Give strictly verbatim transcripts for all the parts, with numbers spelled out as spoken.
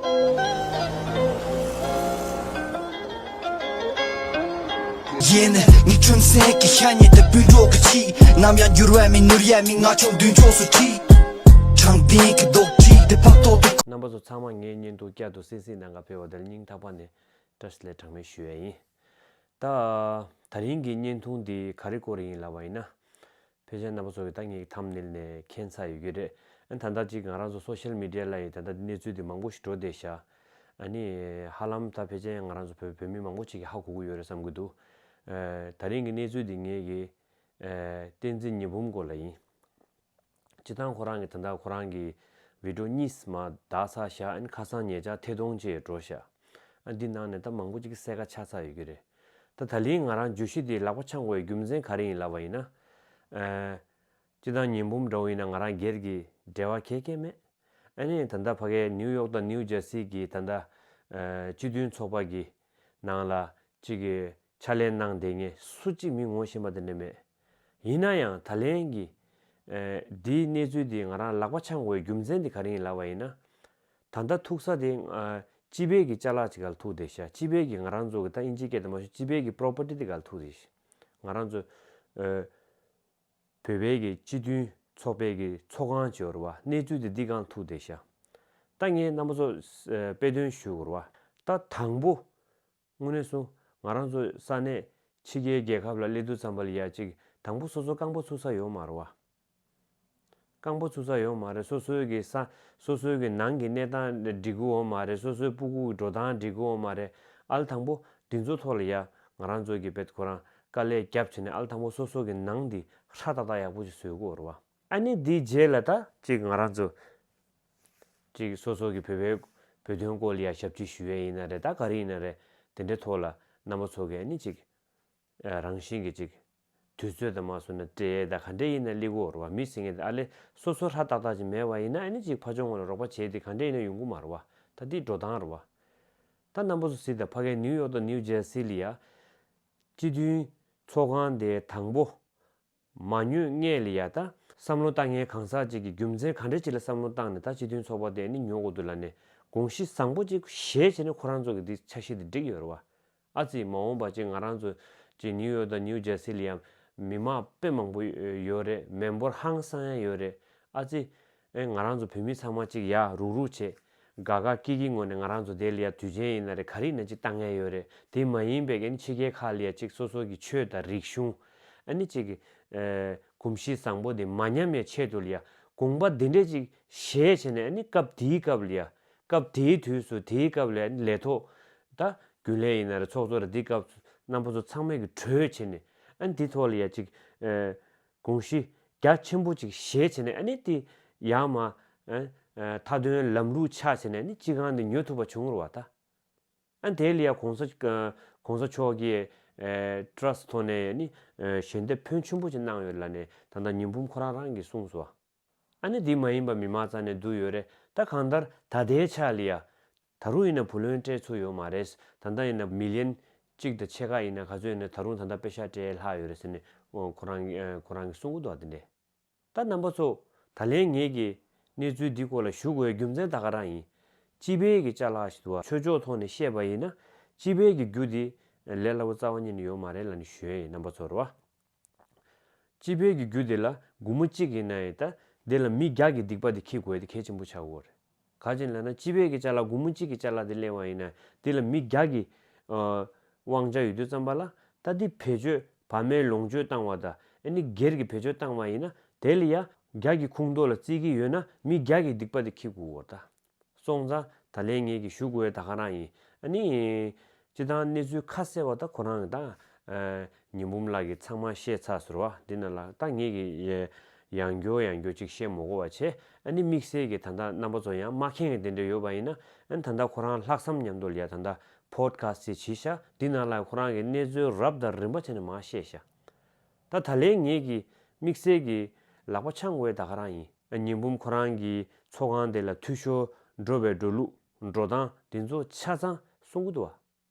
ཡིན། ངའི་ཁྲིམས་སེང་གི་ཤ་ཉེ་དེ་སྤུན་གྲོགས་ཀྱི་ཆེད། ནམ་ཡང་འགྱུར་བ་མེད་ནོར་ཡ་མེད། ང་ཆོ་མདུན་ཕྱོགས་སུ་ཁྲིད། དྲང་བདེན་གྱི་རྡོག་ཁྲིད་དེ་ཕག་ཐོག་ཏུ། རྣམ་པ་ཚོ་ཚང་མ་ངའི་བརྙན་ཐུང་བསྐྱར་དུ་གསན་གཟིགས་གནང་ག་ཕེབས་པ་དེར་སྙིང་ཐག་པ་ནས་བཀྲ་ཤིས་བདེ་ལེགས་གྲངས་མེད་ཞུ་ཡ་ཡིན། ད། ད་རིང་གི་བརྙན་ཐུང་འདི་ག་རེ་སྐོར་ཡིན་ལབ་པ་ཡིན་ན། ཕལ་ཆེར་རྣམ་པ་ཚོ་གིས་ད་ངའི་ཐམ་ནེལ་ནས་མཁྱེན་ཚར་ཡོད་ཀྱི་རེད། ཨ་ད་ལྟ་ཅིག་ང་རང་ཚོ་སོ་ཤལ་མི་ཌི་ཡ་ལ་ཡིན་ད་ལྟ་གནས་ཚུལ་འདི་མང་པོ་ཞིག་འགྲོ་བསྡད་ཤག་ཨ་ནི་ཧ་ལམ་ད་ཕལ་ཆེར་ང་རང་ཚོ་བོད་བོད་མི་མང་པོ་ཅིག་གིས་ཧ་གོ་གི་ཡོད་རེད་བསམ་གྱི་འདུག་ཨ་ད་རིང་གི་གནས་ཚུལ་འདི་ངེད་ཀྱི་ཨ་བསྟན་འཛིན་ཉི་འབུམ་སྐོར་ལ་ཡིན། སྤྱིར་བཏང་ཁོ་རང་གིས་ད་ལྟ་ཁོ་རང་གི་བི་ཌི་ཡོ་གཉིས་མ་དག་ཚར་ཤག་ཨ་ནི་ཁ་སང་ཉེ་ཆར་ཐད་གཏོང་བྱས་འགྲོ་ཤག་ཨ་འདི་ནང་ནས་ད་མང་པོ་ཅིག་གསལ་ཁ་ཆགས་ཚར་ཡོད་ཀྱི་རེད། ད་ད་ལན་ང་རང་བརྗོད་གཞི་འདི་ལག་པ་འཆང་དགོས་པའི་རྒྱུ་མཚན་ག་རེ་ཡིན་ལབ་པ་ཡིན་ན། ཨ་སྤྱིར་བཏང་ཉི་འབུམ་འདྲ་བོ་ཡིན་ན་ང་རང་སྒེར་གྱི་འབྲེལ་བ་གང་ཡང་མེད། ཨ་ནི་ད་ལྟ་ཕ་གའི་ནིའུ་ཡོག་དང་ནིའུ་ཇར་སི་གི་ད་ལྟ་ཨ་སྤྱི་མཐུན་ཚོགས་པ་གི་ནང་ལ་གཅིག་གི་ཕྱག་ལས་གནང་བསྡད་མཁན་སུ་གཅིག་མི་ངོ་ཤེས་པ་དེ་འདྲ་མེད། ཡིན་ན་ཡང་ད་ལན་གྱི་ཨ་འདིའི་གནས་ཚུལ་འདི་ང་རང་ལག་པ་འཆང་དགོས་པའི་རྒྱུ་མཚན་འདི་ག་རེ་ཡིན་ལབ་པ་ཡིན་ན། ད་ལྟ་ཐུག་ས་དེ་ཨ་སྤྱི་པའི་གི་ཅ་ལག་ཅིག་ག་ལ་ཐུག་བསྡད་ཤག་སྤྱི་པའི་གི་ང་རང་ཚོ་གི་ད་དབྱིན་ཇིའི་སྐད་དུ་མ་ཞུ་སྤྱི་པའི་གི་པོ་རོ་པར་ཊི་དེ་ག་ལ་ཐུག་བསྡད་ཤག་ང་རང་ཚོ་ཨ་བོད་པའི་གི་སྤྱི་མཐུན་ཚོགས་པའི་གི་ཚོགས་ཁང་ཅིག་ཡོད་རེད་བ། གནས་ཚུལ་དེ་འདི་སྒང་ཐུག་བསྡད་ཤག་ད་ངས་རྣམ་པ་ཚོ་ཨ་དཔེ་སྟོན་ཞུ་དགོས་རེད་བ། ད་དང་པོ་དངོས་གནས་སོང་ང་རང་ཚོ་ས་གནས་ཕྱི་རྒྱལ་རྒྱལ་ཁབ་ལ་སླེབས་དུས་ཙམ་པ་ལ་ཡ་གཅིག་དང་པོ་སོ་སོ་རྐང་པ་ཚུགས་ས་ཡོད་མ་རེད་བ། རྐང་པ་ཚུགས་ས་ཡོད་མ་རེད། སོ་སོའི་གི་ས་སོ་སོའི་གི་ནང་གི་གནས་སྟངས་འགྲིག་གི་ཡོད་མ་རེད། སོ་སོའི་སྤུ་གུ་གི་འགྲོ་སྟངས་འགྲིག་གི་ཡོད་མ་རེད། ཨ་ལ་དང་པོ་འདི་ཚོ་ཐོག་ལ་ཡ་ང་རང་ཚོའི་གི་བེད་ཁོ་རང་དཀའ་ལས་བརྒྱབ་བྱས་ནས་ཨ་ལ་དང་པོ་སོ་སོ་གི་ནང་འདི་ཧྲ་ཏག་ཏག་ཡག་པོ་ཅིག་བཟོ་དགོས་རེད་བ། ཨ་ནི་འདིའི་རྗེས་ལ་ད་ཅིག་ང་རང་ཚོ་ཅིག་སོ་སོ་གི་བོད་པའི་བོད་དོན་སྐོར་ལ་ཡ་ཞབས་ཕྱི་ཞུ་ཡས་ཡིན་ན་རེད། ད་ག་རེ་ཡིན་ན་རེད། དེ་འདྲའི་ཐོག་ལ་རྣམ་པ་ཚོ་གིས་ཨ་ནི་ཅིག་ཨ་རང་བཞིན་གྱིས་ཅིག་དུས་ཚོད་དང་མ་བཟོས་ན་སྤྲད་ཡས་ད་ག་འདྲས་ཡིན་ན་སླེབས་ཀྱི་ཡོད་རེད་བ། མི་ཟེར་མཁན་དེ་ཨ་ལས་སོ་སོ་ཧྲ་ཏག་ཏག་ཅིག་མེད་པ་ཡིན་ན་ཨ་ནི་ཅིག་ཕར་ཕྱོགས་ངོས་ལ་རོགས་པ་བྱས་ཏེ་ག་འདྲས་ཡིན་ན་ཡོང་གི་མ་རེད་བ། ད་འདི་འགྲོ་སྟངས་རེད་བ། ད་རྣམ་པ་ཚོ་གཟིགས་དང་ཕ་གའི་ནིའུ་ཡོག་དང་ནིའུ་ཇར་སི་ལ་ཡ་སྤྱི་མཐུན་ཚོགས་ཁང་དེ་དང་པོ་མ་ཉོས་སྔོན་ལ་ཡ་ད་བསམ་བློ་བཏང་མཁན་གང་ཟག་ཅིག་གིས་རྒྱུ་མཚན་ག་འདྲ་ཅིག་ལ་བསམ་བློ་བཏང་ནས་ད་སྤྱི་མཐུན་ཚོགས་པ་དེ་ནི་ཉོ་དགོས་འདུག་ལབ་ནས་དགོངས་གཞི་བཟང་པོ་ཅིག་བཞེས་བྱས་ནས་ཁོ་རང་ཚོ་གི་འདི་འཆར་གཞི་འདི་བསྒྲིགས་ཡོད་རེད་བ། ཨ་ཙི་མ་འོངས་པ་ཅིག་ང་རང་ཚོ་ཅིག་ནིའུ་ཡོག་དང་ནིའུ་ཇར་སི་ལ་ཡང་མི་མང་དཔེ་མང་པོ་ཡོད་རེད། མི་འབོར་ཧང་སང་ཡང་ཡོད་རེད། ཨ་ཙི། ཨེ་ང་རང་ཚོ་བོད་མི་ཚང་མ་ཅིག་ཡ་རུག་རུག་བྱེད། དགའ་དགའ་སྐྱིད་སྐྱིད་ངང་ནས་ང་རང་ཚོ་དེ་ལ་ཡ་དུས་ཆེན་ཡིན་ན་རེད་ག་རེ་ཡིན་ན་ཅིག་བཏང་ཡ་ཡོད་རེད། དེ་མ་ཡིན་པའི་གི་ཕྱི་རྒྱལ་ཁག་ལ་ཡ་ཅིག་སོ་སོ་གི་ཆོས་དང་རིག་གཞུང་། ཨ་ནི་ཅིག་གི་ཨེ་གོམས་གཤིས་བཟང་པོ་དེ་མ་ཉམས་ཡ་ཆེད་དུ་ལ་ཡ་དགོངས་པ་འདི་འདྲས་ཅིག་བཞེས་བྱས་ནས་ཨ་ནི་སྐབས་དེའི་སྐབས་ལ་ཡ་སྐབས་དེའི་དུས་སུ་དེའི་སྐབས་ལ་ཡ་ཨ་ནི་ལས་ཐོག་ད་རྒྱུན་ལས་ཡིན་ན་རེད་ཚོགས་གཙོ་རེད་འདི་སྐབས་རྣམ་པ་ཚོ་ཚང་མས་གི་གྲོས་བྱས་ནས་ཨ་ནི་འདི་ཐོག་ལ་ཡ་ཅིག་ཨེ་དགོངས་གཞི་རྒྱ་ཆེན་པོ་ཅིག་བཞེས་བྱས་ནས་ཨ་ནི་དེ་ཡར་མར་ཨ་ཨ་མཐའ་དོན་ལམ་ལུགས་ཆགས་བྱས་ནས་ཨ་ནི་སྤྱི་ཁང་འདི་ཉོ་ཐུབ་པ་བྱུང་རེད་བ་ད། ཨ་དེ་ལ་ཡ་གོང་ས་ཨ་གོང་ས་མཆོག་གིས་ཨ་ཊ་ར་སི་ཊི་ཐོག་ནས་ཨ་ནི་ཨ་ཞལ་འདེབས་ཕོན་ཆེན་པོ་ཅིག་གནང་ཡོད་ལབ་ནས་ད་ལྟ་ཉི་འབུམ་ཁོ་རང་རང་གིས་གསུངས་སོང་བ། ཨ་ནི་འདི་མ་ཡིན་པ་མི་མང་རྩ་ནས་བསྡུས་ཡོད་རེད། ད་གང་ལྟར་ད་ལྟའི་ཆ་ལ་ཡ། ད་རུང་ཡིན་ན་བུ་ལོན་སྤྲད་ཚུལ་ཡོད་མ་རེད། ད་ལྟ་ཡིན་ན་མི་ལི་ཡན་གཅིག་དང་ཕྱེད་ཀ་ཡིན་ན་ག་ཚོད་ཡིན་ན་ད་རུང་ད་ལྟ་པེ་ཤག་སྤྲད་ལྷག་ཡོད་རེད་ཟེར་ནས་ཨོ་ཁོ་རང་ཨ་ཁོ་རང་གིས་གསུང་གི་འདུག་བ་དེ་འདྲས། ད་རྣམ་པ་ཚོ་ད་ལན་ངེད་ཀྱིས་གནས་ཚུལ་འདི་སྐོར་ལ་ཞུ་དགོས་རྒྱུ་མཚན་ད་ག་རང་ཡིན། སྤྱི་པའི་གི་ཅ་ལག་ཞིག་འདུག་བ། ཆོས་ཕྱོགས་ཐོག་ནས་བཤད་པ་ཡིན་ན་སྤྱི་པའི་གི་རྒྱུ་དེ་ལས་སླ་པོ་རྩ་བ་ཉིད་ནས་ཡོད་མ་རེད་ལབ་ནས་ཞུ་ཡ་ཡིན་རྣམ་པ་ཚོར་བ། སྤྱི་པའི་གི་རྒྱུ་དེ་ལ་སྒོར་མོ་གཅིག་ཡིན་ན་ཡང་ད་དེ་ལ་མི་བརྒྱ་གི་སྡིག་པ་དེ་འཁྱེར་དགོས་དེ་གལ་ཆེན་པོ་ཆགས་ཀྱི་ཡོད་རེད། ག་ཅི་ལབ་ན་སྤྱི་པའི་གི་ཅ་ལག་སྒོར་མོ་གཅིག་གི་ཅ་ལག་དེ་གླེང་བ་ཡིན་ན་དེ་ལ་མི་བརྒྱ་གི་ཨ་དབང་ཆ་ཡོད་དུས་ཙམ་པ་ལ་ད་དེ་བེད་སྤྱོད་བར་མའི་ལོངས་སྤྱོད་བཏང་བ་དང་ཨ་ནི་སྒེར་གྱི་བེད་སྤྱོད་བཏང་བ་ཡིན་ན་དེ་ལ་ཡ་བརྒྱ་གི་ཁོངས་གཏོགས་ལ་བརྩི་གི་ཡོད་ན་མི་བརྒྱ་གི་སྡིག་པ་དེ་འཁྱེར་དགོས་ཡོད་རེད་ད། སོང་ཙང་ད་ལན་ངེད་ཀྱིས་ཞུ་དགོས་ད་ག་རང་ཡིན། ཨ་ནི། སྤྱི་བཏང་གནས་ཚུལ་ཁ་གསལ་བ་ད་ཁོ་རང་ད། ཨ་ཉི་འབུམ་ལགས་ཀྱིས་ཚང་མ་བཤད་ཚར་ཟེར་བ་འདི་ན་ལ་ད་ངེད་ཀྱིས་ཡ་ཡང་བསྐྱར་ཡང་བསྐྱར་ཅིག་བཤད་མ་དགོས་པ་བྱས། ཨ་ནི་དམིགས་བསལ་གྱི་ད་ལྟ་རྣམ་པ་ཚོ་ཡང་མ་མཁྱེན་གྱི་དེ་འདྲ་ཡོད་པ་ཡིན་ན་ཨ་ནི་ད་ལྟ་ཁོ་རང་ལྷག་བསམ་མཉམ་དུ་ལ་ཡ་ད་ལྟ་པོ་ཌི་ཁ་སི་ཊི་ཅིག་བྱས་ཤག་འདི་ན་ལ་ཁོ་རང་གི་གནས་ཚུལ་རབ་དང་རིམ་པ་བྱས་ནས་མར་བཤད་ཤག་ད་ད་ལན་ངེད་ཀྱིས་དམིགས་བསལ་གྱི་ལག་པ་འཆང་དགོས་ད་ག་རང་ཡིན། ཉི་འབུམ་ཁོ་རང་གི་ཚོགས་ཁང་དེ་ལ་འཐུས་ཤོར་འགྲོ་བའི་འགྲོ་ལུགས་འགྲོ་སྟངས་དེ་ཚོ་ཆ་ཚང་གསུང་གི་འདུག་བ།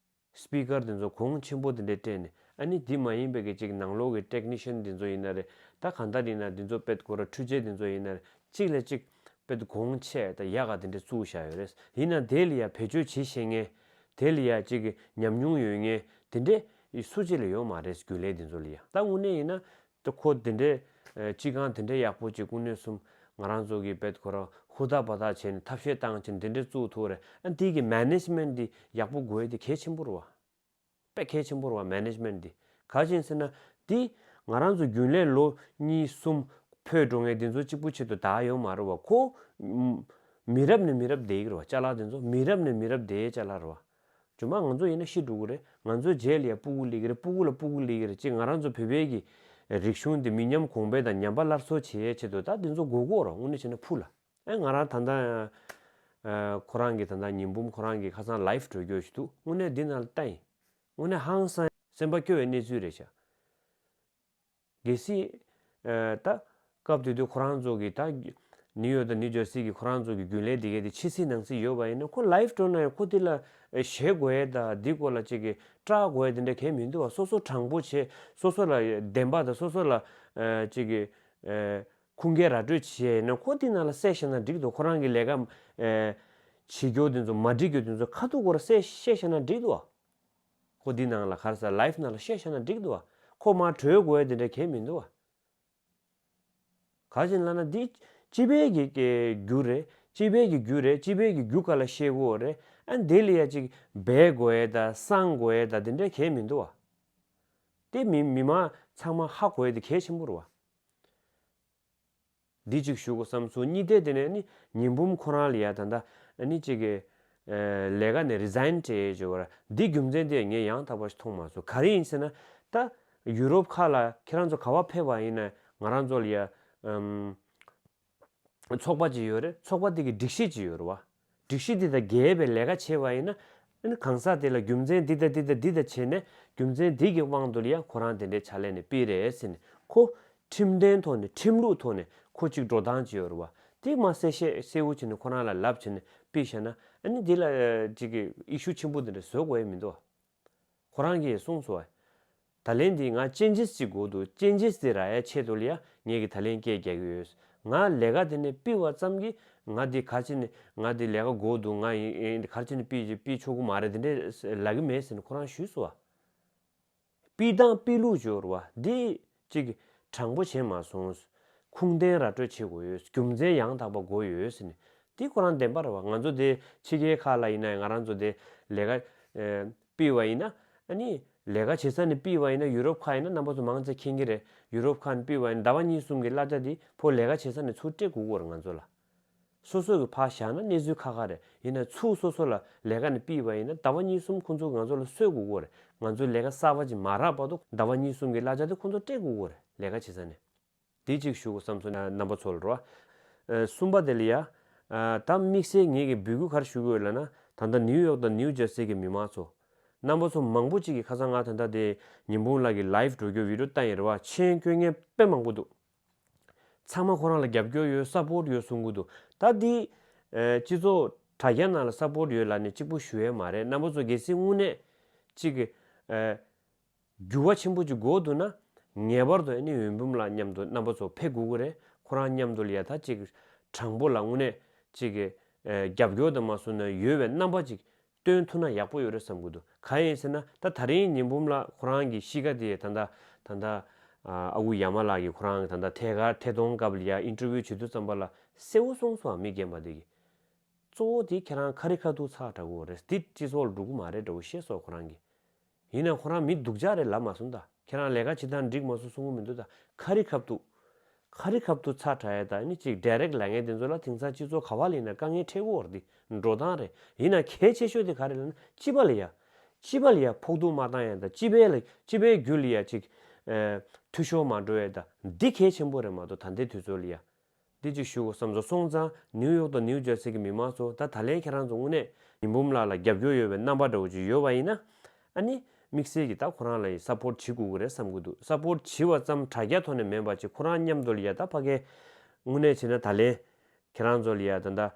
སི་པི་ཀར་དེ་ཚོ་གོང་ཆེན་པོ་དེ་འདྲས་སྤྲད་ནས་ཨ་ནི་དེ་མ་ཡིན་པའི་གི་ཅིག་ནང་ལོགས་ཀྱི་ཊེག་ནི་ཤན་དེ་ཚོ་ཡིན་ན་རེད། ད་གང་ལྟར་ཡིན་ན་དེ་ཚོ་དཔེ་སྐོར་འཕྲུལ་ཆས་དེ་ཚོ་ཡིན་ན་རེད། གཅིག་ལས་གཅིག་ དཔེ་གོང་ཆེ་དང་ཡག་ག་དེ་འདྲས་བཙུགས་བཞག་ཡོད་རེད། ཡིན་ན་དེ་ལ་ཡ་བེད་སྤྱོད་བྱེད་ཤེས་མཁན། དེ་ལ་ཡ་ཅིག་གི་ཉམས་མྱོང་ཡོད་མཁན་དེ་འདྲས་སུ་གཅིག་ལ་ཡོད་མ་རེད། རྒྱུན་ལས་དེ་ཚོ་ལ་ཡ། ད་དངོས་གནས་ཡིན་ན་ད་ཁོ་དེ་འདྲས་ཨ་སྤྱི་ཁང་དེ་འདྲས་ཡག་པོ་ཅིག་དངོས་གནས་གསུམ་ང་རང་ཚོ་གི་དཔེ་ཁོ་རང་ཧུར་ཐག་འབད་ཐག་བྱས་ནས་ཐབས་ཤེས་བཏང་བྱས་དེ་འདྲས་བཙུགས་ཐུབ་རེད། ཨ་དེ་གི་མེ་ནེ་ཇི་མེན་ཊི་དེ་ཡག་པོ་དགོས་ཡ་དེ་གལ་ཆེན་པོ་རེད་བ། དཔེ་གལ་ཆེན་པོ་རེད་བ། མེ་ནེ་ཇི་མེན་ཊི་འདི། ག་རེ་ཡིན་ཟེར་ན། འདི་ང་རང་ཚོ་རྒྱུན་ལས་ལོ་གཉིས་གསུམ་འཕོས་འགྲོ་མཁན་འདི་ཚོ་གཅིག་པུ་ཆེད་དུ་བདག་ཡོད་མ་རེད་བ། ཁོ་མི་རབས་ནས་མི་རབས་བསྡད་ཀྱི་རེད་བ། ཅ་ལག་འདི་ཚོ་མི་རབས་ནས་མི་རབས་བསྡད་ཅ་ལག་རེད་བ། རྗེས་མ་ང་ཚོ་ཡིན་ན་ཤི་འགྲོ་གི་རེད། ང་ཚོའི་རྗེས་ལ་ཡ་སྤུ་གུ་སླེབས་ཀྱི་རེད། སྤུ་གུ་ལ་སྤུ་གུ་སླེབས་ཀྱི་རེད། ཅེས་ང་རང་ཚོ་བོད་པའི་གི་རིག་གཞུང་འདི་མི་ཉམས་གོང་འཕེལ་དང་ཉམས་པ་སླར་གསོ་བྱེད་ཡའི་ཆེད་དུ་ད་འདི་ཚོ་དགོས་ཀྱི་ཡོད་རེད། དངོས་གནས་བྱས་ན་ཕུ་ལ། ཨེ་ང་རང་ད་ལྟ་ཨ་ཁོ་རང་གི་ད་ལྟ་ཉི་འབུམ་ཁོ་རང་གི་ཁ་སང་ལའིབ་འགྲོ་རྒྱུ་ཞིག་འདུག་དངོས་གནས་འདི་ནང་ལ་ལྟ་ཡིན། དངོས་གནས་ཧང་སང་སེམས་པ་སྐྱོ་བའི་གནས་ཚུལ་རེད་ཤག་གལ་སྲིད་ཨ་ད་སྐབས་དེ་དུས་ཁོ་རང་ཚོ་གི་ད་ནིའུ་ཡོག་དང་ནིའུ་ཇར་སི་གི་ཁོ་རང་ཚོ་གི་རྒྱུན་ལས་དེ་གའི་དེ་ཕྱི་སྲིད་ནང་སྲིད་ཡོད་པ་ཡིན་ན། ཁོ་ལའིབ་འགྲོ་ན་ཡང་ཁོ་དེ་ལ་ཨ་ཞེད་དགོས་ཡས་དང་འདི་སྐོར་ལ་ཅིག་གི་སྐྲག་དགོས་ཡས་དེ་འདྲ་གང་ཡང་མི་འདུག་བ། སོ་སོ་དྲང་པོ་བྱས། སོ་སོ་ལ་བདེན་པ་དང་སོ་སོ་ལ་ཨ་ཅིག་གི་ཨ། ཁུངས་སྐྱེལ་ར་སྤྲོད་བྱས་ན་ཁོ་དེ་ནང་ལ་གསལ་བཤད་ན་འགྲིག་འདུག་ཁོ་རང་གི་ལས་ཀ་ཨེ་བྱེད་རྒྱུ་དེ་ཚོ་མ་འགྲིག་རྒྱུ་དེ་ཚོ་ཁ་ཐུག་སྐོར་གསལ་བཤད་བཤད་ན་འགྲིག་འདུག་བ། ཁོ་དེ་ནང་ལ་ག་རེ་ཟེར་ལའིབ་ནང་ལ་བཤད་བཤད་ན་འགྲིག་འདུག་བ། ཁོ་མར་བྲོས་དགོས་ཡ་དེ་འདྲ་གང་ཡང་མི་འདུག་བ། ག་རེ་ཡིན་ལབ་ན་འདི་སྤྱི་པའི་གི་གི་རྒྱུ་རེད། སྤྱི་པའི་གི་རྒྱུ་རེད། སྤྱི་པའི་གི་རྒྱུ་སྐོར་ལ་བཤད་དགོས་རེད། ཨ་འདི་ལ་ཡ་ཅིག་འབད་དགོས་ཡ་དང་གསང་དགོས་ཡ་དང་དེ་འདྲ་གང་ཡང་མི་འདུག་བ། དེ་མི་མི་མང་ཚང་མ་ཧ་གོ་ཡ་དེ་གལ་ཆེན་པོ་རེད་བ། འདི་གཅིག་ཞུ་དགོས་བསམ་སོང་། གཉིས་དེ་དེ་ནས་ནི་ཉི་འབུམ་ཁོ་རང་ལ་ཡ་ད་ལྟ་ནི་གཅིག་གི་ཨ་ལས་ཀ་ནས་རི་ཟའིན་སྤྲད་བྱས་པ་ར། འདི་རྒྱུ་མཚན་དེ་ངས་ཡང་དག་པ་ཞིག་མཐོང་མ་སོང་། ག་རེ་ཡིན་ཟེར་ན། ད་ཡུ་རོབ་ཁག་ལ་ཁྱེད་རང་ཚོ་ག་པར་ཕེབས་པ་ཡིན་ན་ང་རང་ཚོ་ལ་ཡ་ཨམ་ཚོགས་པ་ཅིག་ཡོད་རེད། ཚོགས་པ་དེ་གི་སྒྲིག་གཞི་ཅིག་ཡོད་རེད་བ། སྒྲིག་གཞི་འདི་དང་འགལ་བའི་ལས་ཀ་བྱས་པ་ཡིན་ན། ཨ་ནི་གང་ཟག་དེ་ལ་རྒྱུ་མཚན་འདི་དང་འདི་དང་འདི་དང་བྱས་ནས་རྒྱུ་མཚན་འདི་གི་དབང་དུ་ལ་ཡང་ཁོ་རང་དེ་འདྲའི་ཕྱག་ལས་ནས་ཕུད་རེད་ཟེར་ནས། ཁོ་ཁྲིམས་དོན་ཐོག་ནས་ཁྲིམས་ལུགས་ཐོག་ནས་ཁོ་གཅིག་འགྲོ་སྟངས་ཅིག་ཡོད་རེད་བ། དེ་མར་གསལ་བཤད་གསལ་བོ་བྱས་ནས་ཁོ་རང་ལ་ལབ་བྱས་ནས་ཕུད་བཞག་ན། ཨ་ནི་འདི་ལ་ཅིག་གི་ཨི་ཤུ་ཆེན་པོ་དེ་འདྲ་བཟོ་དགོས་ཡ་མི་འདུག་བ། ཁོ་རང་གིས་གསུངས་སོང་བ། ད་ལན་འདི་ང་ཅེན་ཇེས་ཅིག་དགོས་འདུག་ཅེན་ཇེས་དེ་རག་ཡ་ཆེད་དུ་ལ་ཡ་ངས་ཀྱི་ད་ལན་སྐད་རྒྱག་གི་ཡོད། ང་ལས་ཀ་དེ་ནས་ཕུད་པ་ཙམ་གྱིས་ང་འདི་ག་རེ་བྱས་ནས་ང་འདི་ལས་ཀ་དགོས་འདུག་ང་ཡིན་ཡིན་ག་རེ་བྱས་ནས་ཕུད་ཕུད་ཆོག་གི་མ་རེད། དེ་འདྲས་ལབ་ཀྱི་མེད་ཟེར་ནས་ཁོ་རང་ཞུས་སོང་བ། ཕུད་སྟངས་ཕུད་ལུགས་སྦྱོར་བ་འདི་གཅིག་གི་དྲང་པོ་བྱས་མ་སོང་། ཁུངས་ལྡན་ར་སྤྲོད་བྱེད་དགོས་ཡོད། རྒྱུ་མཚན་ཡང་དག་པ་དགོས་ཡོད་ཟེར་ནས། འདི་ཁོ་རང་བདེན་པ་རེད་བ། ང་ཚོ་དེ་ཕྱི་རྒྱལ་ཁག་ལ་ཡིན་ན་ཡང་ང་རང་ཚོ་དེ་ལས་ཀ་ཨེ་ཕུད་པ་ཡིན་ན། ཨ་ནི་ལས་ཀ་བྱེད་ས་ནས་ཕུད་པ་ཡིན་ན། ཡུ་རོབ་ཁག་ཡིན་ན་རྣམ་པ་ཚོ་མང་ཆེ་མཁྱེན་གྱི་རེད། ཡུ་རོབ་ཁག་ནས་ཕུད་པ་ཡིན་ན་ཟླ་བ་གཉིས་གསུམ་གྱི་གླ་ཆ་དེ་ཕོ་ལས་ཀ་བྱེད་ས་ནས་ཚུར་སྤྲད་དགོས་ཀྱི་ཡོད་རེད་ང་ཚོ་ལ། སོ་སོ་གི་ཕར་བཞག་ན་གནས་ཚུལ་ཁག་ཁག་རེད། ཡིན་ན་ཚུར་སོ་སོ་ལ་ལས་ཀ་ནས་ཕུད་པ་ཡིན་ན་ཟླ་བ་གཉིས་གསུམ་ཁོང་ཚོ་ང་ཚོ་ལ་གསོད་དགོས་ཀྱི་ཡོད་རེད། ང་ཚོའི་ལས་ཀ་གསར་པ་ཅིག་མ་རག་བར་དུ་ཟླ་བ་གཉིས་གསུམ་གྱི་གླ་ཆ་དེ་ཁོང་ཚོ་སྤྲད་དགོས་ཀྱི་ཡོད་རེད། ལས་ཀ་བྱེད་ས་ནས། དེ་གཅིག་ཞུ་དགོས་བསམ་སོང་རྣམ་པ་ཚོ་ལ་རོ། ཨ་གསུམ་པ་དེ་ལ་ཡ། ཨ་ད་དམིགས་བསལ་ངེད་ཀྱི་འབོད་སྐུལ་ག་རེ་ཞུ་གི་ཡོད་ལབ་ན། ད་ལྟ་ནིའུ་ཡོག་དང་ནིའུ་ཇར་སི་གི་མི་མང་ཚོ། རྣམ་པ་ཚོ་མང་པོ་ཅིག་གིས་ཁ་སང་ང་ད་ལྟ་དེ་ཉི་འབུམ་ལགས་ཀྱི་ལའིབ་འགྲོ་རྒྱུ་བི་ཌི་ཡོ་བལྟས་ཡིན་རེད་བ། མཆན་བཀོད་མཁན་དཔེ་མང་པོ་འདུག་ཚང་མ་ཁོ་རང་ལ་རྒྱབ་སྐྱོར་ཡོད། སཔོར་ཊི་ཡོད་གསུང་གི་འདུག་ད་འདི་ཨ་སྤྱི་ཚོགས་དྲ་རྒྱ་ནང་ལ་སཔོར་ཊི་ཡོད་ལབ་ནས་གཅིག་པུ་ཞུ་ཡས་མ་རེད། རྣམ་པ་ཚོ་གལ་སྲིད་དངོས་གནས་གཅིག་གི་ཨ་འགྱུར་བ་ཆེན་པོ་ཅིག་དགོས་འདུག་ན། ངེས་པར་དུ་ཨ་ནི་འོད་འབུམ་ལགས་མཉམ་དུ་རྣམ་པ་ཚོ་ཕེབས་དགོས་ཀྱི་རེད། ཁོ་རང་མཉམ་དུ་ལ་ཡ་ད་ཅིག་དྲང་པོ་ལ་དངོས་གནས་ཅིག་གི་ཨ་རྒྱབ་སྐྱོར་དང་མ་སོང་ན་ཡོད་པའི་རྣམ་པ་ཅིག་སྟོན་ཐུབ་ན་ཡག་པོ་ཡོད་རེད་བསམ་གྱི་འདུག་གང་ཡིན་ཟེར་ན། ད་ད་རིང་འོད་འབུམ་ལགས་ཁོ་རང་གི་གཤིས་ཀ་དེ་ད་ལྟ་ད་ལྟ་ཨ་ཨ་ཁུ་ཡ་མ་ལགས་ཀྱིས་ཁོ་རང་ད་ལྟ་ཐད་ཀར་ཐད་གཏོང་སྐབས་ལ་ཡ་ཨིན་ཊར་བིའུ་བྱེད་དུས་ཙམ་པ་ལ་གསལ་པོ་གསུངས་སོང་། མི་རྒན་པ་དེ་གིས། གཙོ་བོ་དེ་ཁྱེད་རང་ཁ་རི་ཁ་ཐུག་ཚགས་དྲག་པོ་རེད། འདི་སྤྱི་ཚོགས་ལ་འགྲོ་གི་མ་རེད་འདྲ་པོ་བཤད་སོང་ཁོ་རང་གིས། ཡིན་ན་ཁོ་རང་མི་སྡུག་ཅག་རེད་ལབ་མ་སོང་ད། ཁྱེད་རང་ལས་ཀ་བྱེད་སྟངས་འགྲིག་མ་སོང་གསུང་གི་མི་འདུག་ད་ཁ་རི་ཁ་ཐུག་ཁ་རི་ཁ་ཐུག་ཚགས་དྲག་ཡ་ད་ནི་ཅིག་ཌའི་རེག་ལབ་མཁན་དེ་ཚོ་ལ་དེང་སང་སྤྱི་ཚོགས་ག་བ་ལ་ཡིན་ན་དཀའ་ངལ་འཕྲད་ཀྱི་ཡོད་རེད། འདི་འགྲོ་སྟངས་རེད། ཡིན་ན་གལ་ཆེ་ཤོས་དེ་ག་རེ་ལབ་ན་སྤྱི་པ་ལ་ཡ། སྤྱི་པ་ལ་ཡ་ཕོག་ཐུག་མ་བཏང་ཡ་ད། སྤྱི་པའི་ལ་སྤྱི་པའི་རྒྱུད་ལ་ཡ་ཅིག་ཨ་འཐུས་ཤོར་མ་འགྲོ་ཡ་ད། འདི་གལ་ཆེན་པོ་རེད་མ་གཏོགས་ད་ལྟའི་དུས་ཚོད་ལ་ཡ། འདི་གཅིག་ཞུ་དགོས་བསམ་སོང་། སོང་ཙང་ནིའུ་ཡོག་དང་ནིའུ་ཇར་སི་གི་མི་མང་ཚོ་ད་ད་ལན་ཁྱེད་རང་ཚོ་དངོས་གནས་འོད་འབུམ་ལགས་ལ་རྒྱབ་སྐྱོར་ཡོད་པའི་རྣམ་པ་འདྲ་བོ་ཅིག་ཡོད་པ་ཡིན་ན། ཨ་ནི་དམིགས་བསལ་གྱིས་ད་ཁོ་རང་ལ་ཡི་སཔོར་ཊི་བྱེད་དགོས་ཀྱི་རེད་བསམ་གྱི་འདུག་སཔོར་ཊི་བྱེད་པ་ཙམ་དྲ་རྒྱ་ཐོག་ནས་མིན་པ་ཅིག་ཁོ་རང་མཉམ་དུ་ལ་ཡ་ད་ཕ་གའི་དངོས་གནས་བྱས་ན་ད་ལན་ཁྱེད་རང་ཚོ་ལ་ཡ་ད་ད་ཨ་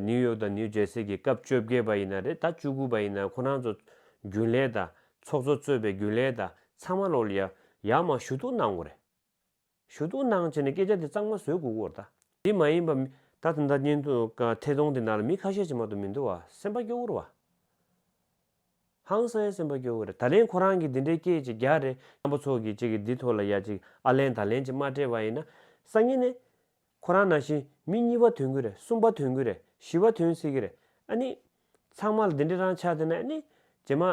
ནིའུ་ཡོག་དང་ནིའུ་ཇར་སི་གི་སྐབས་བཅོ་བརྒྱད་པ་ཡིན་ན་རེད། ད་བཅུ་དགུ་པ་ཡིན་ན་ཁོ་རང་ཚོ་རྒྱུན་ལས་དང་ཚོགས་གཙོ་གཙོས་པའི་རྒྱུན་ལས་དང་ཚང་མ་ལོག་ལ་ཡ་ཡར་མར་ཞུ་གཏུག་གནང་དགོས་རེད། ཞུ་གཏུག་གནང་བྱས་ནས་སྐད་ཆ་དེ་གཙང་མ་བཟོ་དགོས་ཀྱི་ཡོད་རེད་ད། དེ་མ་ཡིན་པ་མི་ ད་ད་ལྟ་བརྙན་ཐུང་ཐད་གཏོང་དེ་ནང་ལ་མི་ཁ་ཤས་ཅིག་མ་གཏོགས་མི་འདུག་བ། སེམས་པ་སྐྱོ་བོ་རེད་བ། ཧང་སང་ཡ་སེམས་པ་སྐྱོ་བོ་རེད། ད་ལན་ཁོ་རང་གིས་འདི་འདྲའི་སྐད་ཅིག་རྒྱག་རེད། རྣམ་པ་ཚོ་གིས་ཅིག་གིས་འདི་ཐོག་ལ་ཡ་ཅིག་ཨ་ལན་ད་ལན་ཅིག་མ་སྤྲད་པ་ཡིན་ན། སང་ཉིན་ནས་ཁོ་རང་ནང་བཞིན་མི་གཉིས་པ་ཐོན་གི་རེད། གསུམ་པ་ཐོན་གི་རེད། བཞི་པ་ཐོན་སྲིད་གི་རེད། ཨ་ནི་ཚང་མ་ལ་འདི་འདྲའི་རང་ཆགས་བསྡད་ན། ཨ་ནི་རྗེས་མ་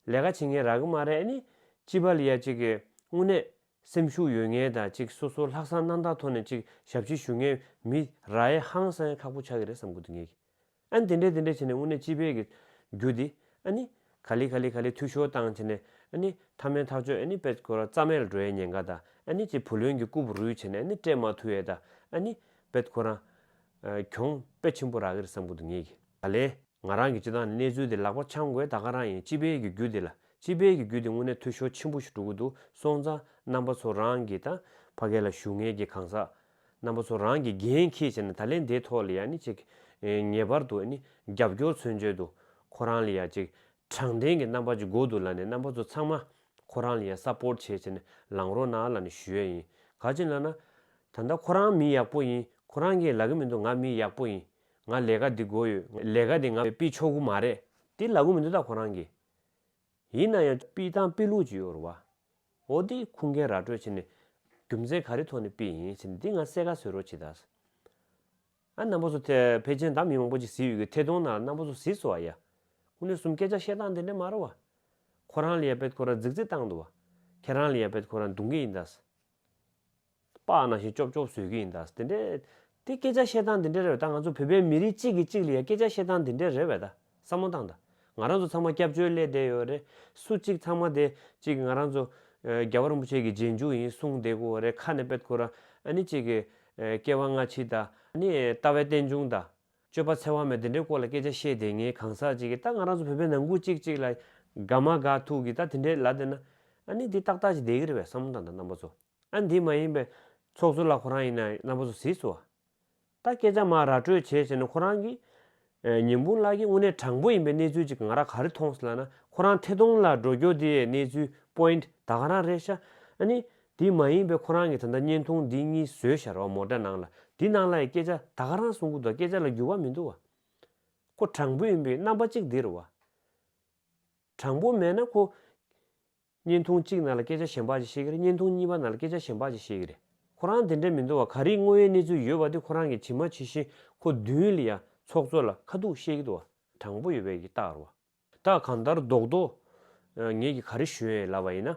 ལས་ཀ་བྱེད་མཁན་རག་གི་མ་རེད། ཨ་ནི་སྤྱི་པ་ལ་ཡ་ཅིག་གིས་དངོས་གནས་སེམས་ཤུགས་ཡོད་མཁན་དང་ཅིག་སོ་སོ་ལྷག་བསམ་རྣམ་དག་ཐོག་ནས་ཅིག་ཞབས་ཕྱི་ཞུ་མཁན་མི་རག་ཡ་ཧང་སང་ཡ་ཁག་པོ་ཆགས་ཀྱི་རེད་བསམ་གི་འདུག་ངས་ཀྱི། ཨ་ནི་དེ་འདྲས་དེ་འདྲས་བྱས་ནས་དངོས་གནས་སྤྱི་པའི་གི་རྒྱུ་དེ་ཨ་ནི་ག་ལེ་ག་ལེ་ག་ལེ་འཐུས་ཤོར་བཏང་བྱས་ནས། ཨ་ནི་མཐའ་མའི་ཐག་གཅོད་ཨ་ནི་དཔེ་ཁོ་རང་རྩ་མེད་ལ་འགྲོ་ཡའི་ཉེན་ཁ་དང་། ཨ་ནི་ཅིག་བུ་ལོན་གྱི་རྐུབ་རུལ་བྱས་ནས་ཨ་ནི་སྤྲད་མ་ཐུབ་ཡས་དང་། ཨ་ནི་དཔེ་ཁོ་རང་གྱོང་དཔེ་ཆེན་པོ་རག་གི་རེད་བསམ་གི་འདུག་ངས་ཀྱི། ད་ལན་ང་རང་གི་སྤྱི་བཏང་གནས་ཚུལ་དེ་ལག་པ་འཆང་དགོས་ད་ག་རང་ཡིན། སྤྱི་པའི་གི་རྒྱུ་དེ་ལ། སྤྱི་པའི་གི་རྒྱུ་དེ་དངོས་གནས་འཐུས་ཤོར་ཆེན་པོ་ཞིག་འགྲོ་གི་འདུག་སོང་ཙང་རྣམ་པ་ཚོ་རང་གི་ད་ཕ་གི་ལ་བཞུགས་མཁན་གྱི་གང་ཟག་རྣམ་པ་ཚོ་རང་གི་འགན་འཁྱེར་བྱས་ནས། ད་ལན་དེའི་ཐོག་ལ་ཡ་ནི་ཅིག་ངེས་པར་དུ་ཨ་ནི་རྒྱབ་སྐྱོར་མཚོན་བྱེད་དུ་ཁོ་རང་ལ་ཡ་ཅིག་དྲང་བདེན་གྱི་རྣམ་པ་ཅིག་དགོས་འདུག་ལབ་ནས། རྣམ་པ་ཚོ་ཚང་མ་ཁོ་རང་ལ་ཡ་སཔོརཊ་བྱས་བྱས་ནས་ལངས་རོགས་གནང་ལབ་ནས་ཞུ་ཡས་ཡིན། ག་ཅི་ལབ་ན། ད་ལྟ་ཁོ་རང་མི་ཡག་པོ་ཡིན། ཁོ་རང་གིས་ལབ་གི་མི་འདུག་ང་མི་ཡག་པོ་ཡིན། ང་ལས་ཀ་འདི་དགོས་ཡོད། ལས་ཀ་འདི་ང་ཕུད་ཆོག་གི་མ་རེད། དེ་ལབ་གི་མི་འདུག་ད་ཁོ་རང་གིས། ཡིན་ན་ཡང་ཕུད་སྟངས་ཕུད་ལུགས་ཅིག་ཡོད་རེད་བ། འོ་དེ་ཁུངས་སྐྱེལ་ར་སྤྲོད་བྱས་ནས་རྒྱུ་མཚན་ག་རེ་ཐོག་ནས་ཕུད་ཡིན་ཟེར་ནས་འདི་ང་གསལ་ཁ་བཟོ་རོགས་བྱེད་ད། ཨ་རྣམ་པ་ཚོ་དེ་ཕལ་ཆེར་ད་མི་མང་པོ་ཅིག་གཟིགས་ཡོད་ཀྱི། ཐད་གཏོང་ནང་རྣམ་པ་ཚོ་གཟིགས་སོང་བ་ཡ། དངོས་གནས་གསུམ་སྐད་ཆ་བཤད་སྟངས་དེ་འདྲ་མ་རེད་བ། ཁོ་རང་ལ་ཡ་དཔེ་ཁོ་རང་རྫིག་རྫིག་བཏང་འདུག་བ། ཁྱེད་རང་ལ་ཡ་དཔེ་ཁོ་རང་རྡུང་གི་ཡིན་ད། སྤགས་ནང་བཞིན་ཅོབ་ཅོབ་བཟོས་ཀྱི་ཡིན་ད། དེ་འདྲས་དེ་སྐད་ཆ་བཤད་སྟངས་དེ་འདྲས་རེད་བས། ད་ང་ཚོ་བོད་པའི་མི་རིགས་གཅིག་གིས་གཅིག་ལ་ཡ་སྐད་ཆ་བཤད་སྟངས་དེ་འདྲས་རེད་བས། ད་བསམ་བློ་བཏང་ད། ང་རང་ཚོ་ཚང་མ་སྐྱབས་བཅོལ་སླེབས་བསྡད་ཡོད་རེད། སུ་གཅིག་ཚང་མ་དེ་གཅིག་ང་རང་ཚོ་ཨ་རྒྱལ་བ་རིན་པོ་ཆེ་གི་རྗེས་འཇུག་ཡིན་གསུངས་བསྡད་ཀྱི་ཡོད་རེད། ཁ་ནས་དཔེ་ཁོ་རང་ཨ་ནི་གཅིག་གི་ཨ་སྐྱེ་བ་སྔ་ཕྱི་དང་། ཨ་ནི་ལྟ་བའི་རྟེན་འབྱུང་དང་། སྤྱོད་པ་འཚེ་བ་མེད་དེ་འདྲའི་སྐོར་ལ་སྐད་ཆ་བཤད་བསྡད་མཁན་གང་ཟག་ཅིག་གིས། ད་ང་རང་ཚོ་བོད་པའི་ནང་ཁུལ་གཅིག་གཅིག་ལ་དགའ་མ་དགའ་ཐུག་གིས་ད་དེ་འདྲའི་ལབ་བསྡད་ན། ཨ་ནི་འདི་ཏག་ཏག་ཅིག་བསྡད་ཀྱི་རེད་བས་བསམ་བློ་བཏང་ད་རྣམ་པ་ཚོ། ཨ་འདི་མ་ཡིན་པའི་ཚོགས་གཙོ་ལགས་ཁོ་རང་ཡིན་ན་རྣམ་པ་ཚོ་གཟིགས་སོང་བ། ད་སྐད་ཆ་མར་ར་སྤྲོད་བྱས་བྱས་ནས་ཁོ་རང་གིས་ཨ་ཉི་འབུམ་ལགས་ཀྱིས་དངོས་གནས་དྲང་པོ་ཡིན་པའི་གནས་ཚུལ་ཅིག་ང་རང་ག་རེ་མཐོང་སོང་ལབ་ན། ཁོ་རང་ཐད་གཏོང་ལ་འགྲོ་རྒྱུ་དེ་གནས་ཚུལ་པོ་ཡིན་ཊི་ད་ག་རང་རེད་ཤག་ཨ་ནི་དེ་མ་ཡིན་པའི་ཁོ་རང་གིས་ད་ལྟ་བརྙན་ཐུང་འདི་གཉིས་བཟོས་བཞག་རེད་བ། མོ་ཊ་ནང་ལ་འདི་ནང་ལ་ཡི་སྐད་ཆ་ད་ག་རང་གསུང་གི་འདུག་སྐད་ཆ་ལ་འགྱུར་བ་མི་འདུག་བ། ཁོ་དྲང་པོ་ཡིན་པའི་རྣམ་པ་གཅིག་འདི་རེད་བ། དྲང་པོ་མེད་ན་ཁོ་བརྙན་ཐུང་གཅིག་ནང་ལ་སྐད་ཆ་གཞན་པ་ཅིག་བཤད་ཀྱི་རེད། བརྙན་ཐུང་གཉིས་པ་ནང་ལ་སྐད་ཆ་གཞན་པ་ཅིག་བཤད་ཀྱི་རེད། ཁོ་རང་དེ་འདྲ་མི་འདུག་བ། ག་རེ་དངོས་ཡོད་གནས་ཚུལ་ཡོད་པ་དེ་ཁོ་རང་གིས་ཇི་མ་ཇི་བཞིན་ཁོ་མདུན་ལ་ཡ་ཚོགས་གཙོ་ལ་ཁ་ཐུག་བཤད་ཀྱི་འདུག་བ། དྲང་པོ་ཡོད་པའི་གི་རྟགས་རེད་བ། ད་གང་ལྟར་རྡོག་རྡོག་ངས་ཀྱིས་ག་རེ་ཞུ་ཡས་ལབ་པ་ཡིན་ན།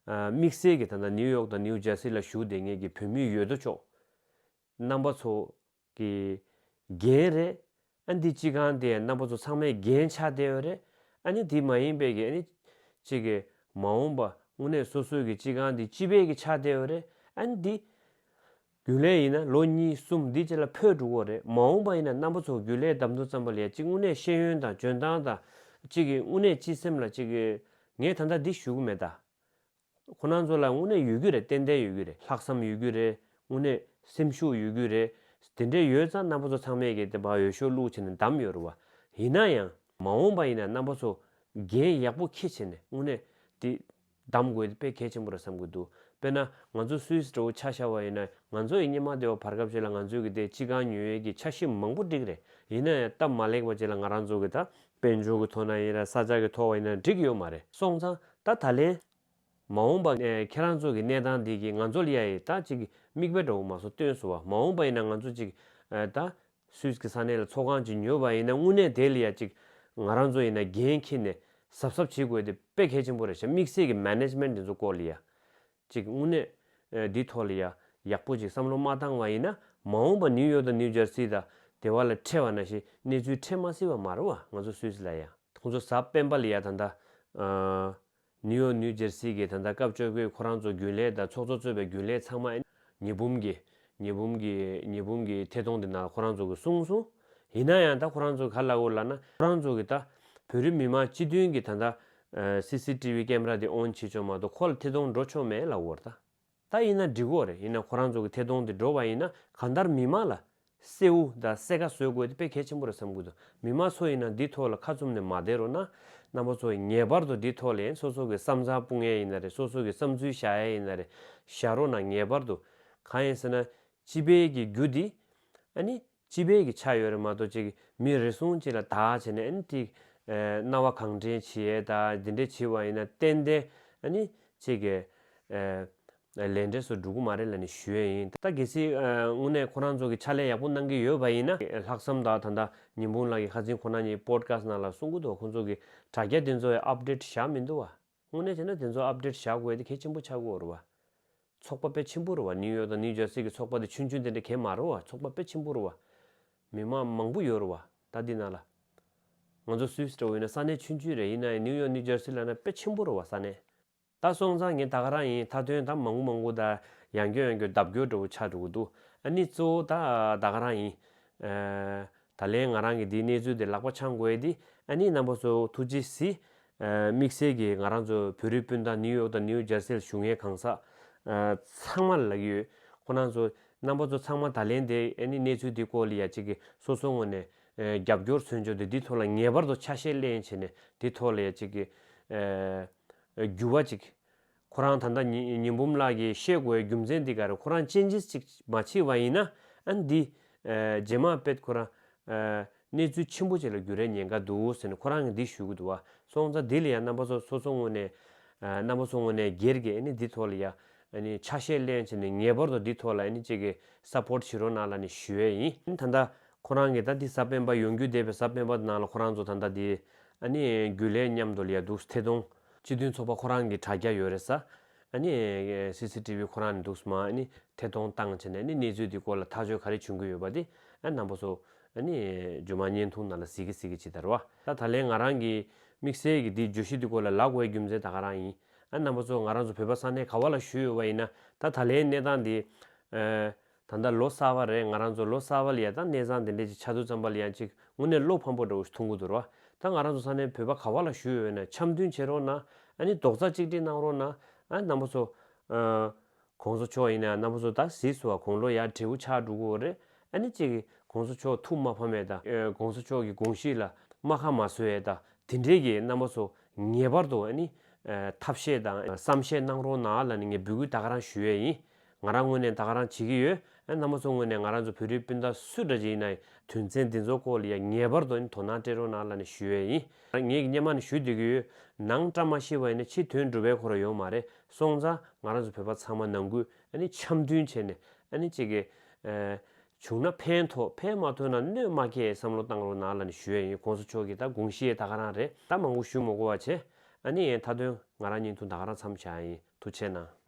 དམིགས་བསལ་གྱི་ད་ལྟ་ནིའུ་ཡོག་དང་ནིའུ་ཇར་སི་ལ་བཞུགས་བསྡད་མཁན་གྱི་བོད་མི་ཡོད་དོ་ཅོག་རྣམ་པ་ཚོ་གི་འགན་རེད། ཨ་འདི་སྤྱི་ཁང་དེ་རྣམ་པ་ཚོ་ཚང་མའི་འགན་ཆགས་བསྡད་ཡོད་རེད། ཨ་ནི་འདི་མ་ཡིན་པའི་གི་ཨ་ནི་གཅིག་གི་མ་འོངས་པ་དངོས་གནས་སོ་སོའི་གི་སྤྱི་ཁང་འདི་སྤྱི་པའི་གི་ཆགས་བསྡད་ཡོད་རེད། ཨ་ནི་འདི་རྒྱུན་ལས་ཡིན་ན་ལོ་གཉིས་གསུམ་འདི་རྗེས་ལ་འཕོས་འགྲོ་གི་རེད། མ་འོངས་པ་ཡིན་ན་རྣམ་པ་ཚོ་རྒྱུན་ལས་བདམས་ཐོན་ཙམ་པ་ལ་ཡ་གཅིག་དངོས་གནས་ཤེས་ཡོན་དང་འཇོན་ཐང་དང་གཅིག་གི་དངོས་གནས་སྤྱི་སེམས་ལ་གཅིག་གི་ངས་ད་ལྟ་འདི་ཞུ་གི་མེད་ད། ཁོ་རང་ཚོ་ལ་དངོས་གནས་ཡོད་རྒྱུ་རེད། ཏན་ཏན་ཡོད་རྒྱུ་རེད། ལྷག་བསམ་ཡོད་རྒྱུ་རེད། དངོས་གནས་སེམས་ཤུགས་ཡོད་རྒྱུ་རེད། དེ་འདྲས་ཡོད་ཙང་རྣམ་པ་ཚོ་ཚང་མས་གི་དེ་བ་འོས་ཤོག་བླུགས་བྱས་ནས་བདམས་ཡོད་རེད་བ། ཡིན་ན་ཡང་མ་འོངས་པ་ཡིན་ན་རྣམ་པ་ཚོ་འགན་ཡག་པོ་འཁྱེར་བྱས་ནས་དངོས་གནས་དེ་བདམས་དགོས་དེ་དཔེ་གལ་ཆེན་པོ་རེད་བསམ་གི་འདུག་དཔེར་ན་ང་ཚོ་སུད་སི་འདྲ་བོ་ཆ་བཞག་པ་ཡིན་ན། ང་ཚོ་ཡི་སྔོན་མ་དེ་བ་བར་སྐབས་ཅིག་ལ་ང་ཚོའི་གི་དེ་སྤྱི་ཁང་ཉོ་ཡས་ཀྱི་འཆར་གཞི་མང་པོ་བསྒྲིགས་རེད། ཡིན་ན་ཡང་སྟབས་མ་ལེགས་པ་ཅིག་ལ་ང་རང་ཚོ་གི་ད་དཔལ་འབྱོར་གི་ཐོག་ན་ཡིན་ན། ས་ཆ་གི་ཐོག་བ་ཡིན་ན་འགྲིག་ཡོད་མ་རེད། སོང་ཙང་ད་ད་ལན་མ་འོངས་པ་ཨེ་ཁྱེད་རང་ཚོ་གི་གནས་སྟངས་འདི་གིས་ང་ཚོ་ལ་ཡ་ཡི་ད་ཅིག་མིག་དཔེ་འདྲ་བོ་མ་སོང་སྟོན་སོང་བ། མ་འོངས་པ་ཡིན་ན་ང་ཚོ་ཅིག་ཨེ་ད་སུད་སི་གི་ས་གནས་ལ་ཚོགས་ཁང་ཅིག་ཉོས་པ་ཡིན་ན་དངོས་གནས་དེ་ལ་ཡ་ཅིག་ང་རང་ཚོ་ཡིན་ན་འགན་འཁྱེར་ནས་གཟབ་གཟབ་བྱེད་དགོས་དེ་དཔེ་གལ་ཆེན་པོ་རེད་ཤག་དམིགས་བསལ་གི་མེ་ནེཇ་མེན་ཊི་འདི་ཚོ་སྐོར་ལ་ཡ། ཅིག་དངོས་གནས་ཨེ་འདི་ཐོག་ལ་ཡ་ཡག་པོ་ཅིག་བསམ་བློ་མ་བཏང་བ་ཡིན་ན། མ་འོངས་པ་ནིའུ་ཡོག་དང་ནིའུ་ཇར་སི་དང་དེ་བ་ལ་འཕྲད་པ་ནང་བཞིན་གནས་ཚུལ་འཕྲད་མ་སྲིད་པ་མ་རེད་བ། ང་ཚོ་སུད་སི་ལ་ཡ་ཁོང་ཚོ་གཟའ་སྤེན་པ་ལ་ཡ་ད་ལྟ་ཨ་ནིའུ་ཡོག་ནིའུ་ཇར་སི་གི་ད་ལྟ་སྐབས་བཅོ་བརྒྱད་ཁོ་རང་ཚོ་རྒྱུན་ལས་དང་ཚོགས་གཙོ་གཙོས་པའི་རྒྱུན་ལས་ཚང་མ་ཉི་འབུམ་གི་ཉི་འབུམ་གི་ཉི་འབུམ་གི་ཐད་གཏོང་དེ་ནང་ཁོ་རང་ཚོ་གི་གསུངས་སོང་། ཡིན་ན་ཡང་ད་ཁོ་རང་ཚོ་ག་ལབ་ཡོད་ལབ་ན། ཁོ་རང་ཚོ་གི་ད་བོད་རིགས་མི་མང་སྤྱི་མཐུན་གི་ད་ལྟ་ཨ་སི་སི་ཊི་ཝི་ཀེམ་ར་དེ་ཨོན་བྱེད་ཆོག་མ་གཏོགས་ཁོ་ལ་ཐད་གཏོང་འགྲོ་ཆོག་མེད་ལབ་ཡོད་རེད་ད། ད་ཡིན་ན་འགྲིག་གི་རེད། ཡིན་ན་ཁོ་རང་ཚོ་གི་ཐད་གཏོང་དེ་འགྲོ་བ་ཡིན་ན་གང་ལྟར་མི་མང་ལ་གསལ་པོ་དང་གསལ་ཁ་བཟོ་དགོས་དེ་དཔེ་གལ་ཆེན་པོ་རེད་བསམ་གི་འདུག་མི་མང་ཚོ་ཡིན་ན་འདི་ཐོག་ལ་ཁ་བཙུམ་ནས་མ་བསྡད་རོགས་གནང་། རྣམ་པ་ཚོ་ངེས་པར་དུ་འདི་ཐོག་ལ་ཡིན་སོ་སོ་གི་བསམ་ཚུལ་སྤུངས་ཡས་ཡིན་ན་རེད། སོ་སོ་གི་བསམ་ཚུལ་བཞག་ཡས་ཡིན་ན་རེད། བཞག་རོགས་གནང་། ངེས་པར་དུ། གང་ཡིན་ཟེར་ན་སྤྱི་པའི་གི་རྒྱུ་འདི་ཨ་ནི་ སྤྱི་པའི་གི་ཆ་ཡོད་རེད་མ་གཏོགས་ཅིག་མི་རེ་ཟུང་ཅིག་ལ་དག་བྱས་ནས་ཨ་ནི་ཅིག་ཨ་རྣ་བ་གང་དྲན་བྱེད་ཡས་ད་འདི་འདྲས་བྱེད་པ་ཡིན་ན་ཏན་ཏན་ཨ་ནི་ཅིག་གི་ཨ་ལས་འབྲས་སུ་འགྲོ་གི་མ་རེད་ལབ་ནས་ཞུ་ཡས་ཡིན། ད་གལ་སྲིད་ཨ་དངོས་གནས་ཁོ་རང་ཚོ་གི་ཕྱག་ལས་ཡག་པོ་གནང་གི་ཡོད་པ་ཡིན་ན་ལྷག་བསམ་དང་ད་ལྟ་ཉི་འབུམ་ལགས་ཀྱི་ཁ་སང་ཁོ་རང་གཉིས་པོ་ཌི་ཁ་སི་ཊི་ནང་ལ་གསུང་གི་འདུག་ཁོང་ཚོ་གི་དྲ་རྒྱ་དེ་ཚོ་ཡང་ཨབ་ཌེཊ་བཞག་མི་འདུག་བ། དངོས་གནས་བྱས་ན་དེ་ཚོ་ཨབ་ཌེཊ་བཞག་དགོས་དེ་གལ་ཆེན་པོ་ཆགས་ཀྱི་ཡོད་རེད་བ། ཚོགས་པ་དཔེ་ཆེན་པོ་རེད་བ། ནིའུ་ཡོག་དང་ནིའུ་ཇར་སི་གི་ཚོགས་པ་དེ་ཆུང་ཆུང་དེ་འདྲ་གང་ཡང་མ་རེད་བ། ཚོགས་པ་དཔེ་ཆེན་པོ་རེད་བ། མི་མང་མང་པོ་ཡོད་རེད་བ། ད་འདི་ནང་ལ། ང་ཚོ་སུད་སི་འདྲ་བོ་ཡིན་ན་ས་གནས་ཆུང་ཆུང་རེད། ཡིན་ན་ཡང་ནིའུ་ཡོག་ནིའུ་ཇར་སི་ལབ་ན་དཔེ་ཆེན་པོ་རེད་བ་ས་གནས། ད་སོང་ཙང་ངས་ད་ག་རང་ཡིན། མཐའ་དོན་ད་མང་པོ་མང་པོ་ད་ཡང་བསྐྱར་ཡང་བསྐྱར་ལྡབ་སྐྱོར་འདྲ་བོ་ཆགས་འགྲོ་གི་འདུག་ཨ་ནི་གཙོ་བོ་ད་ད་ག་རང་ཡིན། ཨ་ད་ལན་ང་རང་གི་འདིའི་གནས་ཚུལ་དེ་ལག་པ་འཆང་དགོས་ཡས་དེ་ཨ་ནི་རྣམ་པ་ཚོ་ཐུགས་རྗེ་གཟིགས། ཨ་དམིགས་བསལ་གྱིས་ང་རང་ཚོ་བོད་རིགས་སྤུན་ཟླ་ནིའུ་ཡོག་དང་ནིའུ་ཇར་སི་ལ་བཞུགས་མཁན་གང་ཟག་ཨ་ཚང་མ་ལ་ལབ་ཀྱི་ཡོད། ཁོ་རང་ཚོ་རྣམ་པ་ཚོ་ཚང་མ་ད་ལན་དེ་ཨ་ནི་གནས་ཚུལ་འདི་སྐོར་ལ་ཡ་གཅིག་གི་སོ་སོ་ངོས་ནས་ཨ་རྒྱབ་སྐྱོར་མཚོན་ཆ་དེ་འདི་ཐོག་ལ་ངེས་པར་དུ་ཆ་ཤས་ལེན་བྱས་ནས་འདི་ཐོག་ལ་ཡ་གཅིག་གི་ཨ་འགྱུར་བ་ཅིག་ཁོ་རང་ད་ལྟ་ཉི་ཉི་འབུམ་ལགས་ཀྱིས་བཤད་དགོས་རྒྱུ་མཚན་འདི་ག་རེ། ཁོ་རང་ཅེན་ཇེས་ཅིག་མ་བྱས་པ་ཡིན་ན་ཨ་ནི་འདི་ཨ་རྗེས་མ་དཔེ་ཁོ་རང་ཨ་གནས་ཚུལ་ཆེན་པོ་ཅིག་ལ་འགྱུར་རའི་ཉེན་ཁ་འདུག་ཟེར་ནས་ཁོ་རང་གིས་འདི་ཞུ་གི་འདུག་བ། སོང་ཙང་འདི་ལ་ཡང་རྣམ་པ་ཚོ་སོ་སོ་ངོས་ནས་ཨ་རྣམ་པ་ཚོ་ངོས་ནས་སྒེར་གྱི་ཨ་ནི་འདི་ཐོག་ལ་ཡ་ཨ་ནི་ཆ་ཤས་ལེན་བྱས་ནས་ངེས་པར་དུ་འདི་ཐོག་ལ་ཨ་ནི་གཅིག་གི་སཔོར་ཊི་བྱེད་རོགས་གནང་ལབ་ནས་ཞུ་ཡས་ཡིན། ཨ་ནི་ད་ལྟ་ཁོ་རང་གིས་ད་འདི་གཟའ་སྤེན་པ་ཡོང་རྒྱུ་བསྡད་པའི་གཟའ་སྤེན་པ་ནང་ལ་ཁོ་རང་ཚོ་ད་ལྟ་འདི་ཨ་ནི་རྒྱུན་ལས་མཉམ་དུ་ལ་ཡ་འདུག་ཐད་གཏོང་སྤྱི་མཐུན་ཚོགས་པ་ཁོ་རང་གི་དྲ་རྒྱ་ཡོད་རེད་ས། ཨ་ནི་སི་སི་ཊི་བི་ཁོ་རང་ནས་འདུག་སེ་མར་ཨ་ནི་ཐད་གཏོང་བཏང་བྱས་ནས་ཨ་ནི་གནས་ཚུལ་འདི་སྐོར་ལ་ཐག་གཅོད་ག་རེ་བྱུང་གི་ཡོད་པ་དེ་ཨ་རྣམ་པ་ཚོ་ཨ་ནི་རྗེས་མ་བརྙན་ཐུང་ནང་ལ་གཟིགས་ཀྱི་གཟིགས་ཀྱི་ཇི་ལྟར་བ། ད་ད་ལན་ང་རང་གི་དམིགས་བསལ་གྱི་འདི་བརྗོད་གཞི་འདི་སྐོར་ལ་ལབ་དགོས་རྒྱུ་མཚན་ད་ག་རང་ཡིན། ཨ་རྣམ་པ་ཚོ་ང་རང་ཚོ་བོད་པ་ས་གནས་ག་བ་ལ་བཞུགས་ཡོད་པ་ཡིན་ན་ད་ད་ལན་གནས་སྟངས་འདི་ཨ། ད་ལྟ་ལོ་གསར་པ་རེད། ང་རང་ཚོ་ལོ་གསར་པ་ལ་ཡ་ད་གནས་ཚང་དེ་འདྲས་ཅིག་ཆགས་དུས་ཙམ་པ་ལ་ཡང་ཅིག་དངོས་གནས་བློ་ཕམ་པོ་འདྲ་བོ་ཞིག་མཐོང་གི་འདུག་ར། ད་ང་རང་ཚོ་ས་གནས་བོད་པ་ག་བ་ལ་བཞུགས་ཡོད་ན་འཆམ་མཐུན་བྱེད་རོགས་གནང་། ཨ་ནི་རྡོག་རྩ་གཅིག་སྒྲིལ་གནང་རོགས་གནང་། ཨ་རྣམ་པ་ཚོ་ཨ་གོང་ས་མཆོག་ཡིན་ན་རྣམ་པ་ཚོ་ད་གཟིགས་སོང་བ། དགུང་ལོ་ཡར་བགྲེས་པོ་ཆགས་འགྲོ་གི་ཡོད་རེད། ཨ་ནི་ཅིག་གོང་ས་མཆོག་ཐུགས་མ་ཕམ་ཡས་དང་། ཨ་གོང་ས་མཆོག་གི་དགོངས་གཞི་ལ་རྨ་ཁ་མ་བཟོ་ཡས་དང་། དེ་འདྲའི་གི་རྣམ་པ་ཚོ་ངེས་པར་དུ་ཨ་ནི་ཨ་ཐབས་ཤེས་དང་བསམ་ཤེས་གནང་རོགས་གནང་ལབ་ནས་ངས་འབོད་སྐུལ་ད་ག་རང་ཞུ་ཡས་ཡིན། ང་རང་ངོས་ནས་ད་ག་རང་བྱེད་ཀྱི་ཡོད། ཨ་རྣམ་པ་ཚོ་ངོས་ནས་ང་རང་ཚོ་བོད་རིགས་སྤུན་ཟླ་སུ་འདྲ་ཅིག་ཡིན་ན་ཡང་དོན་ཚན་འདི་ཚོ་སྐོར་ལ་ཡང་ངེས་པར་དུ་ཨ་ནི་དོ་སྣང་སྤྲད་རོགས་གནང་ལབ་ནས་ཞུ་ཡས་ཡིན། ངས་སྔོན་མ་ནས་ཞུ་བསྡད་ཀྱི་ཡོད། ནང་བཀྲ་མ་ཤིས་པ་ཡིན་ན་ཕྱི་དོན་འགྲུབ་པའི་ཁོ་རང་ཡོད་མ་རེད། སོང་ཙང་ང་རང་ཚོ་བོད་པ་ཚང་མ་ནང་ཁུལ་ཨ་ནི་འཆམ་མཐུན་བྱས་ནས་ཨ་ནི་གཅིག་གི་ཨ། བྱུང་ན་ཕན་ཐོགས། ཕན་མ་ཐོགས་ན་གནོད་མ་སྐྱེལ་བསམ་བློ་བཏང་རོགས་གནང་ལབ་ནས་ཞུ་ཡས་ཡིན། གོང་ས་མཆོག་གི་ད་དགོངས་གཞི་ད་ག་རང་རེད། ད་མང་པོ་ཞུ་མ་དགོས་པ་བྱས། ཨ་ནི་མཐའ་དོན་ང་རང་བརྙན་ཐུང་ད་ག་རང་མཚམས་བཞག་ཡིན། ཐུགས་རྗེ་གནང་།